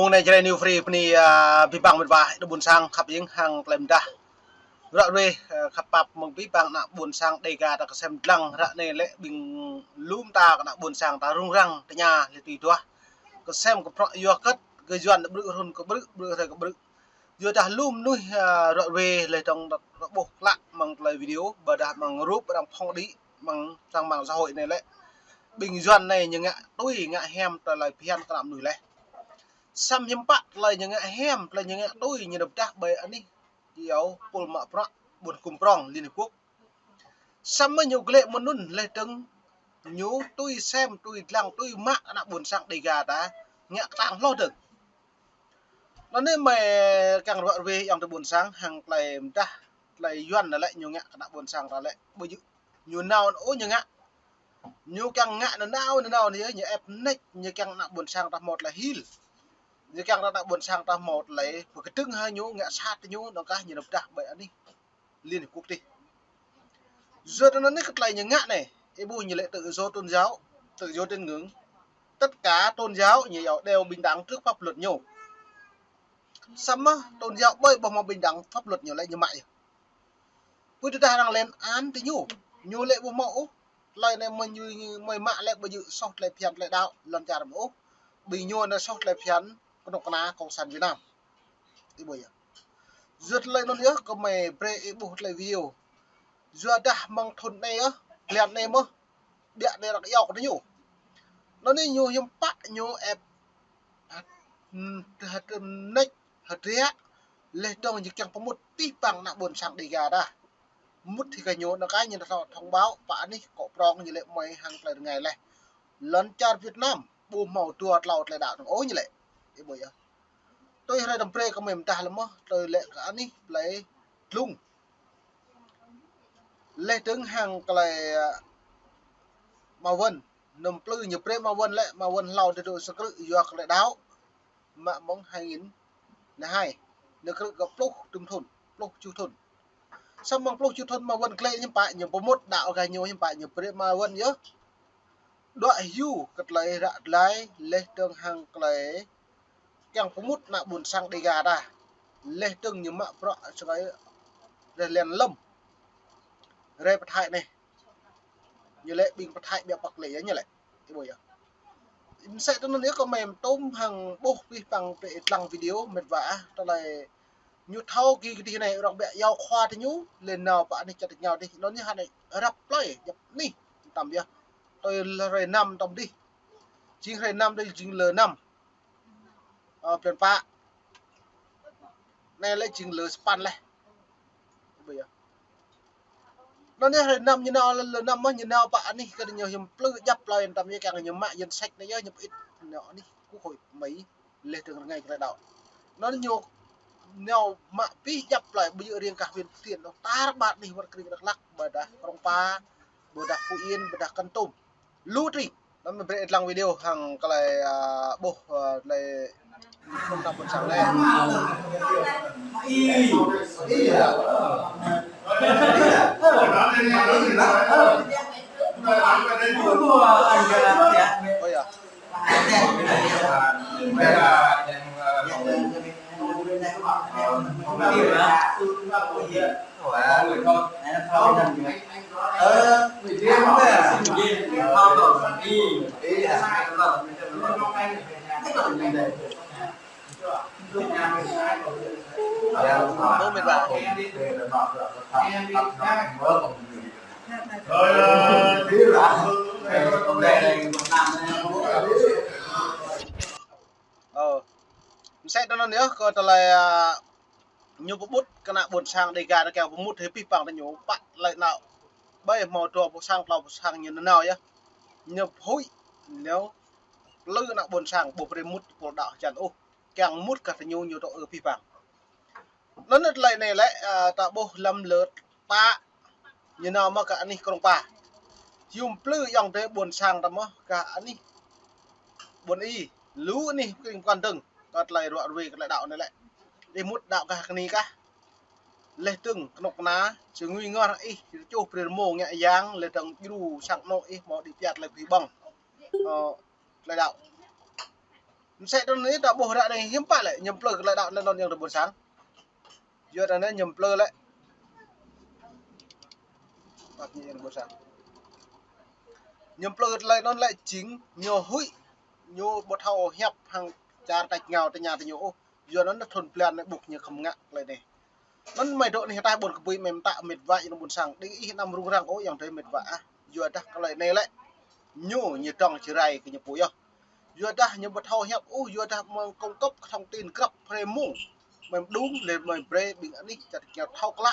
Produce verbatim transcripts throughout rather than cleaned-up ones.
Mông anai Jrai New Free bơni, a, abih bang mĕt wa, đah ƀôn sang khăp ing hăng tơlơi mơdah. Ră ruai, a, khăp pap mơ̆ng abih bang ană ƀôn sang Dega ta kơsem dlăng ră anai lĕ ƀing lŏm ta kơ ană ƀôn sang ta rŭng răng tơña lĕ tui duah. Kơsem kơ prŏng yua kơ̆t, kơ Yuan brư̆ hrŭn kơ brư̆, brư̆ hrơi kơ brư̆. Yua dah lŏm mơnuih, a, ră ruai lĕ dong ră ƀuh klă mơ̆ng tơlơi video, ƀôdah mơ̆ng rup arăng phŏng đĭ mơ̆ng trang mạng xã hội anai lĕ. Ƀing Yuan anai ñu ngă tui ngă hiam tơlơi phiăn kơ ană mơnuih lĕ. Samơ̆ hiư̆m pă tơlơi ñu ngă hiam, tơlơi ñu ngă tui ñu nao pơdah ƀơi anih iâu pul mă bruă ƀôn hơkŭm prŏng Liên Hiệp Quốc. Samơ̆ ñu glĕ mơnun lĕ dong ñu tui sem, tui dlăng, tui mă ană ƀôn sang Dega ta ngă kơtang hloh dơ̆ng. Anŭn anai mơi kiăng ră ruai ayŏng adơi ƀôn sang hăng tơlơi mơdah, tơlơi Yuan anai lĕ ñu ngă kơ ană ƀôn sang ta lĕ ƀu djơ̆ ñu nao ôh ñu ngă. Ñu kiăng ngă nanao nanao anai yơh, ñu ĕp mơneč, ñu kiăng ană ƀôn sang ta hmâo tơlơi hil. Ñu kiăng ană ƀôn sang ta hmâo tơlơi pơkơdơ̆ng hăng ñu, ngă sat ñu, dong kah ñu nao pơdah ƀơi anih Liên Hiệp Quốc tih. Yua anŭn anai kơ tơlơi ñu ngă anai, ih ƀuh ñu lĕ tự do tôn giáo, tự do tín ngưỡng. Tất cả tôn giáo ñu iâu đều bình đẳng trước pháp luật ñu. Samơ̆ tôn giáo ƀơi ƀu hmâo bình đẳng pháp luật ñu lĕ ñu mă yơh. Pơđơđah arăng lên án tơ ñu, ñu lĕ ƀu hmâo ôh. Tơlơi anai mơi ñu, mơi mă lĕ ƀu djơ̆ soh tơlơi phiăn tơlơi đaŏ lŏn čar mơ̆ ôh. Ƀing ñu anai soh tơlơi phiăn kơnuk kơna Cộng sản Việt Nam. Ih ƀuh yơh. Yua tơlơi anŭn yơh kơ mơi brơi ih ƀuh tơlơi video. Yua dah mơ̆ng thŭn anai yơh, blan anai mơ̆n, ƀiă anai arăng iâu kơ ñu. Anŭn anai ñu hiư̆m pă ñu ĕp hơt-, hơt-, hơt-, mơneč, hơdră, lĕ dong ñu kiăng pơmŭt abih bang ană ƀôn sang Dega ta. Mŭt hĭ kơ ñu, anŭn kah ñu thông báo pơ anih kơ prŏng ñu lĕ mơi hăng tơlơi rơngai lĕ. Lŏn čar Việt Nam ƀu hmâo dua tlâo tơlơi đaŏ dong ôh ñu lĕ. Ih ƀuh yơh. Tui hrơi năm brơi kơ mơi mơdah lĕ mơ̆n, tui lĕ kơ anih plơi Dlung. Lĕ dong hăng tơlơi, a, Ma Win, năm plư ñu brơi Ma Win lĕ, Ma Win hlâo dơ̆ dŏ sang krư̆ yua kơ tơlơi đaŏ. Mă mơ̆ng hai nghìn lẻ hai, ñu krư̆ kơ pluh tơm thŭn, pluh tơjuh thŭn. Samơ̆ mơ̆ng pluh tơjuh thŭn Ma Win glĕ hiư̆m pă, ñu pơmŭt đaŏ kơ ñu hiư̆m pă, ñu brơi Ma Win yơh. Đuaĭ hyu kơ tơlơi ră glai, lĕ dong hăng tơlơi kiăng pơmŭt ană ƀôn sang Dega ta. Lĕ dong ñu mă bruă sơngai rơlen lŏm. Rai pơthai anai. Ñu lĕ ƀing pơthai ƀiă păk lĕ yơh ñu lĕ. Ih ƀuh yơh. Mơsĕ tui anŭn yơh kơ mơi mơtŭm hăng ƀuh abih bang brơi ih dlăng video mĕt wa ah, tơlơi ñu thâo kơ kơdih anai arăng ƀiă iâu khua tơ ñu, lĕ nao pơ anih čar tơñao dih. Anŭn yơh hơnai răp plơi, djăp anih, tăm yơh. Tui hrơi năm tăm dih. Jing hrơi năm dih, jing lơ năm. Ơ, blan pă. Anai lĕ jing lơ sapăn leh. Ƀu yơh. Anŭn anai hrơi năm ñu nao, lơ năm mơ̆n ñu nao pơ anih kơ ñu hiư̆m plư djăp plơi tăm yơh kiăng ñu mă danh sách anai yơh ñu pơit nao anih Quốc hội Mỹ lĕ dong rơngai kơ tơlơi đaŏ. Anŭn ñu nao mă abih djăp plơi ƀu djơ̆ riêng kơ huyện Phú Thiện dong, tar ƀar anih wơ̆t krĭng Dak Lak, ƀôdah Krông Pa, ƀôdah Phú Yên, ƀôdah Kon Tum. Lu tring. Anŭn mơi brơi ih dlăng video hăng tơlơi, a, ƀuh, a, tơlơi ană ƀôn sang anai. Ơ yơh. Ơ, mơsĕ tui anŭn yơh kơ tơlơi, a, ñu pơƀut kơ ană ƀôn sang Dega ta kiăng pơmŭt hĭ abih bang tơ ñu pă tơlơi nao. Ƀơi hmâo dua pluh sang, tlâo pluh sang ñu nanao yơh. Ñu pơhuĭ, ñu plư ană ƀôn sang ƀu brơi mŭt pul đaŏ hơjan ôh. Kiăng mŭt kơ tơ ñu, ñu dŏ ư abih bang. Anŭn tơlơi anai lĕ, a, ta ƀuh lăm lơ pă ñu nao mă kơ anih Krông Pa. Hiư̆m plư ayŏng adơi ƀôn sang ta mă kơ anih ƀôn ih, lu anih kring pơkŏn dơ̆ng, kơ tơlơi ră ruai kơ tơlơi đaŏ anai lĕ. Ih mŭt đaŏ kơ kơni kah. Lĕ dong kơnuk kơna, či ngui ngor ih, čuh brơi rơmô ngă yang, lĕ dong djru sang anŏ ih hmâo đĭ pơyat tơlơi pơhi ƀơ̆ng. Ơ, tơlơi đaŏ. Mơsĕ tui anai ta ƀuh ră anai hiư̆m pă lĕ, ñu plư kơ tơlơi đaŏ anŭn yơh tơ ƀôn sang. Yua anŭn ñu plư lĕ. Ƀăp ñu yơh tơ ƀôn sang. Ñu plư kơ tơlơi anŭn lĕ jing, ñu huĭ, ñu ƀu thâo hiăp hăng čar tač rơngiao tơña tơ ñu ôh. Yua anŭn thun blan anai ƀuh ñu khŏm ngă tơlơi anai. Anŭn mơi dŏ anih ataih ƀôn kơbui mơi mơtă mĕt wa yơh tơ ƀôn sang. Đing ih anăm rŭng răng ôh yơh tơ mĕt wa ah. Yua dah tơlơi anai lĕ. Ñu, ñu dŏng či rai kơ ñu pô yơh. Yua dah ñu ƀu thâo hiăp ôh, yua dah mơ̆ng kông kŏp kơ thông tin krăp hrơi mông. Mơi mơđung, lĕ mơi brơi ƀing anih čar tơngia thâo klă.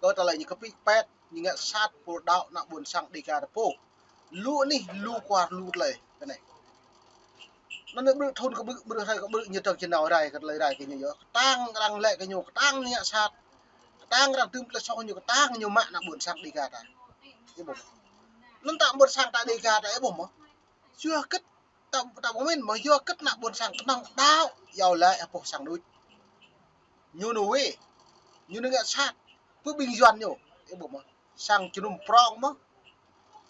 Kơ tơlơi ñu kơpĭ pet, ñu ngă sat pô đaŏ ană ƀôn sang Dega ta pô. Lu anih, lu kwar, lu tơlơi. Kơ anai. Anŭn anai ƀrư̆ thun kơ ƀrư̆, ƀrư̆ hrơi kơ ƀrư̆ ñu dŏng či nao rai, kơ tơlơi rai kơ ñu yơh. Kơtang arăng lĕ kơ ñu, kơtang ñu ngă sat. Kơtang arăng tơm tơlơi soh ñu, kơtang ñu mă ană ƀôn sang Dega ta. Ih ƀuh. Anŭn ta ƀôn sang ta Dega ta, ih ƀuh mơ̆. Yua kơ ta, ta ƀu min mơ̆, yua kơ ană ƀôn sang kơnơ̆ng đaŏ, yua lĕ ƀuh sang đôč. Ñu nao wai, ñu nao ngă sat, pơ ƀing Yuan ñu, ih ƀuh mơ̆, sang jơnum prong mơ̆.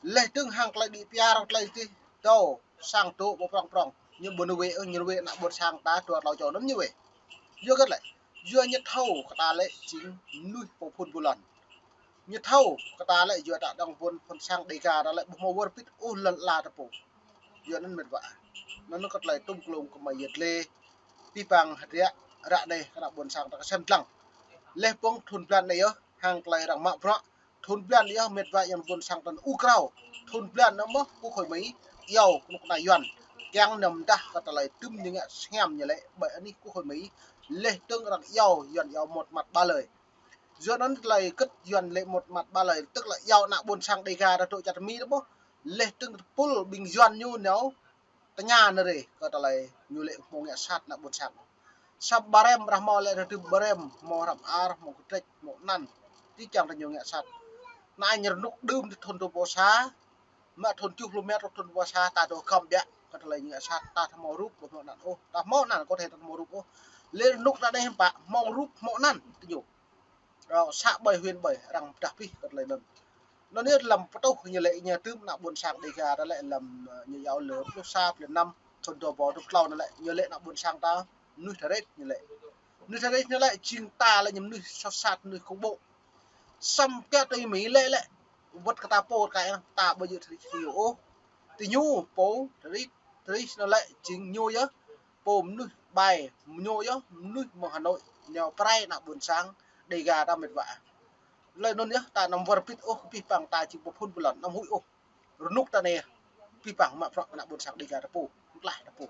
Laih dơ̆ng hăng tơlơi đĭ pia rŏng tơlơi tih, tơ, sang tơ ƀu prong prong, ñu ƀu nao wai, ơ, ñu nao wai ană ƀôn sang ta dua klâo čô anŭn ñu wai. Yua kơ lĕ, yua ñu thâo kơ ta lĕ jing mơnuih pô phŭn ƀu lŏn. Ñu thâo kơ ta lĕ yua ta dŏng ƀôn phŭn sang Dega ta lĕ ƀu hmâo wơr bĭt ôh lŏn ala ta pô. Yua anŭn mĕt wa. Anŭn kơ tơlơi tŭm klông kơ mơi yơh lĕ. Pih pang hơdră ră anai kơ ană ƀôn sang ta kơsem dlăng. Laih pơ̆ng thun blan anai yơh, hăng tơlơi arăng mă bruă. Thun blan anai yơh mĕt wa yơh ƀôn sang ta ur krao. Thun blan anai mơ̆ quốc hội Mi iâu kơnuk kơna Yuan. Kiăng năm dah kơ tơlơi tơm ñu ngă sngem ñu lĕ ƀơi anih quốc hội Mi. Laih dơ̆ng arăng iâu Yuan iâu một mặt ba lời. Yua anŭn tơlơi kơ Yuan lĕ một mặt ba lời, tức là iâu ană ƀôn sang Dega ta dŏ čar Mi ta ƀuh. Laih dơ̆ng tơpul ƀing Yuan ñu nao tơña nao rai kơ tơlơi ñu lĕ hmâo ngă sat ană ƀôn sang. Săp Barem rah hmâo lĕ rah tơm Barem, hmâo Hrăm Ar, hmâo Kơdrĕč, hmâo anăn. Ti čang ta ñu ngă sat. Anai ñu rơnŭk đưm ti thun dua rơbâo sa, mă thun tơjuh pluh met, thun dua rơbâo sa, ta dŏ khŏm biă kơ tơlơi ñu ngă sat, ta hmâo rup, ƀu hmâo anăn ôh. Ta hmâo anăn, kơ thê ta hmâo rup ôh. Lĕ rơnŭk ta anai hiư̆m pă, hmâo rup, hmâo anăn, ti ñu. Rao xã ƀơi huyện ƀơi, arăng pơdah pih kơ tơlơi anŭn. Anŭn yơh lăm pơtuh ñu lĕ ñu tơm ană ƀôn sang Dega ta lĕ lăm, ơ, ñu iâu lơ pluh sa, pluh năm, thun dua rơbâo dua pluh klâo anŭn lĕ, ñu lĕ ană ƀôn sang ta, mơnuih tơrĕt ñu lĕ. Mơnuih tơrĕt ñu lĕ, jing ta lĕ ñu mơnuih soh sat, mơnuih khủng bố. Săm kiă tui Mi lĕ lĕ, wơ̆t kơ ta pô kơ ta ƀu djơ̆ tơrĕt ñu ôh. Ti ñu pô tơrĕt, tơrĕt anŭn lĕ, jing ñu yơh. Pô mơnuih ƀai, ñu yơh, mơnuih mơ̆ng Hà Nội, nao pơrai ană ƀôn sang Dega ta mĕt wa. Tơlơi anŭn yơh, ta anăm wơr bĭt ôh, pih pang ta jing pô phŭn ƀu lŏn, anăm huĭ ôh. Rơnŭk ta anai, pih pang mă bruă ană ƀôn sang Dega ta pô, mơtlaih ta pô.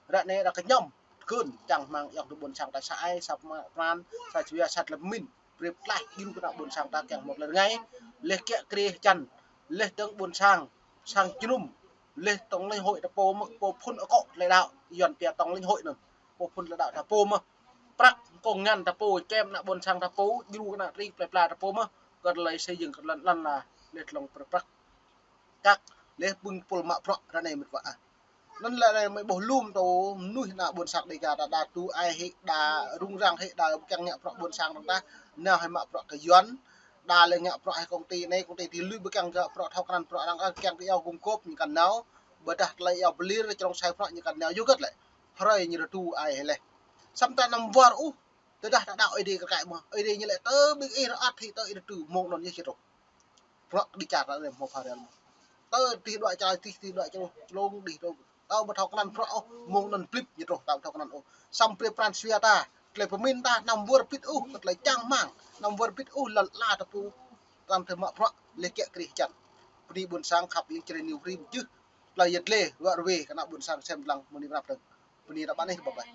Ră anai arăng kơñăm, kơn, čang rơmang yơh tơ ƀôn sang ta sa ai, sa pơma-, pran, sa čua, sa tơlơi pơmin. Brơi pơtlaih djru kơ ană ƀôn sang ta kiăng hmâo tơlơi rơngai, laih kiă kriê hơjăn, laih dơ̆ng ƀôn sang, sang jơnum, laih tổng liên hội ta pô mơ̆, pô phŭn akŏ tơlơi đaŏ, Yuan pia tổng liên hội anŭn, pô phŭn tơlơi đaŏ ta pô mơ̆. Prăk kông ngăn ta pô, čem ană ƀôn sang ta pô, djru kơ ană tring plơi pla ta pô mơ̆, kơ tơlơi xây dựng kơ lŏn, lŏn ala, laih tlŏng prăk. Kăk, laih ƀing tơpul mă bruă ră anai mĕt wa ah. Anŭn lĕ anai mơi ƀuh lŏm tơ mơnuih ană ƀôn sang Dega ta đa tŭ ai hĭ, đa rŭng răng hĭ, đa ƀu kiăng ngă bruă ƀôn sang arăng ta, nao hĭ mă bruă kơ Yuan, đa lĕ ngă bruă hĭ công ty anai, công ty ti lui ƀu kiăng ngă bruă thâo krăn bruă arăng, kiăng kơ iâu gum gôp ñu kăn nao, ƀôdah tơlơi iâu pơlir čơrông sai bruă ñu kăn nao, yua kơ lĕ. Hrơi ñu rơdu ai hĭ laih. Săm ta anăm wơr ôh, tơdah ta đaŏ Ơi Adai kơ kaĭ mơ̆, Ơi Adai ñu lĕ tơ ƀing ih rơăt hĭ tơ ih rơdu mông anŭn yơh či truh. Bruă kơ đĭ čar ta anai hmâo phara mơ̆. Tơ dih đuaĭ čar dih, dih đuaĭ čar lông dih dong. Tơ ƀu thâo krăn bruă ôh, mông anŭn plip ñu truh, ta ƀu thâo krăn ôh. Săm brơi pran jua ta, tơlơi pơmin ta, anăm wơr bĭt ôh, kơ tơlơi čang rơmang, anăm wơr bĭt ôh, lŏn ala ta pô, anăm tơmă bruă, laih kiă kriê hơjăn. Bơni ƀôn sang khăp iâu čơrê niu rim jưh, tơlơi yet lê, ruă ruê, kơ ană ƀôn sang sem lăng, mơni mrap dơ̆ng. Bơni ră anai, bye bye.